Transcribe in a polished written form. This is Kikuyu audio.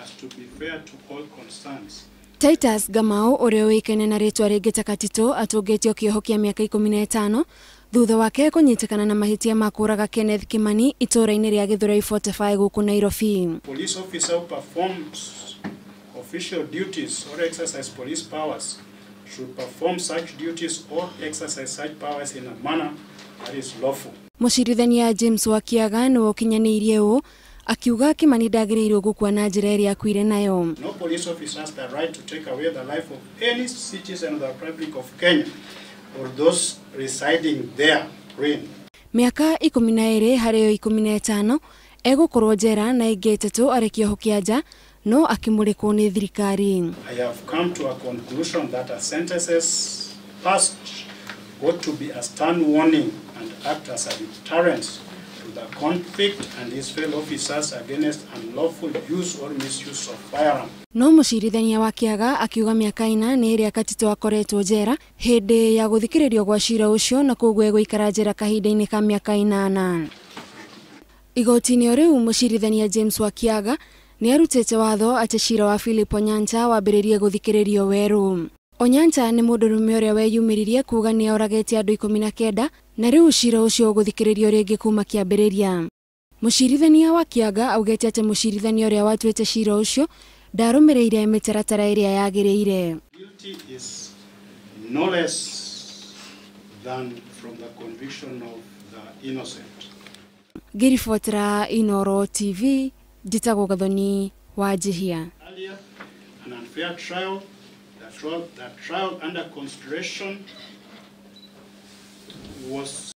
as to be fair to all concerns. Titus Gamau ũrĩa ũĩkaine na rĩtwa rĩngĩ ta Katito atũngĩtio kĩoho kĩa mĩaka 15 thutha wake kũnyitĩkana na mahĩtia ma kũraga Kenneth Kimani itũũra-inĩ rĩa Githurai 45 gũkũ Nairobi. Police officer who performs official duties or exercise police powers should perform such duties or exercise such powers in a manner that is lawful. Mũcirithania James Wakiaga nĩwe ũkinyanĩirie ũũ akiuga Kimani ndagĩrĩirwo gũkua na njĩra ĩrĩa akuire nayo. No police officer has the right to take away the life of any citizen of the Republic of Kenya or those residing therein. Mĩaka 12 harĩ yo 15 egũkorwo njera na ĩngĩ 3 arĩ kĩoho kĩa nja no akĩmũrĩkwo nĩ thirikari. I have come to a conclusion that a sentences passed ought to be a stern warning and act as a deterrent to the convict and his fellow officers against unlawful use or misuse of firearm. No mũcirithania wa Kĩaga akiuga mĩaka 4 nĩ ĩrĩa Katito akoretwo njera hĩndĩ ya gũthikĩrĩrio gwa cira ũcio na koguo egũikara njera kahinda-inĩ ka mĩaka 8. Igoti-inĩ o rĩu mũcirithania James Wakiaga nĩ arutĩte watho atĩ cira wa Philip Onyancha wambĩrĩrie gũthikĩrĩrio werũ. Onyancha nĩ mũndũrũme ũrĩa weyumĩririe kuga nĩ oragĩte andũ 19 na rĩu cira ũcio ũgũthikĩrĩrio rĩngĩ kuma kĩambĩrĩria. Mũcirithania wa Kĩaga augĩte atĩ mũcirithania ũrĩa watuĩte cira ũcio ndarũmĩrĩire mĩtaratara ĩrĩa yagĩrĩire. Guilty is no less than from the conviction of the innocent. Ngĩribotera Inooro TV, njĩtagwo Gathoni wa Njihia. Earlier, an unfair trial, the trial under consideration was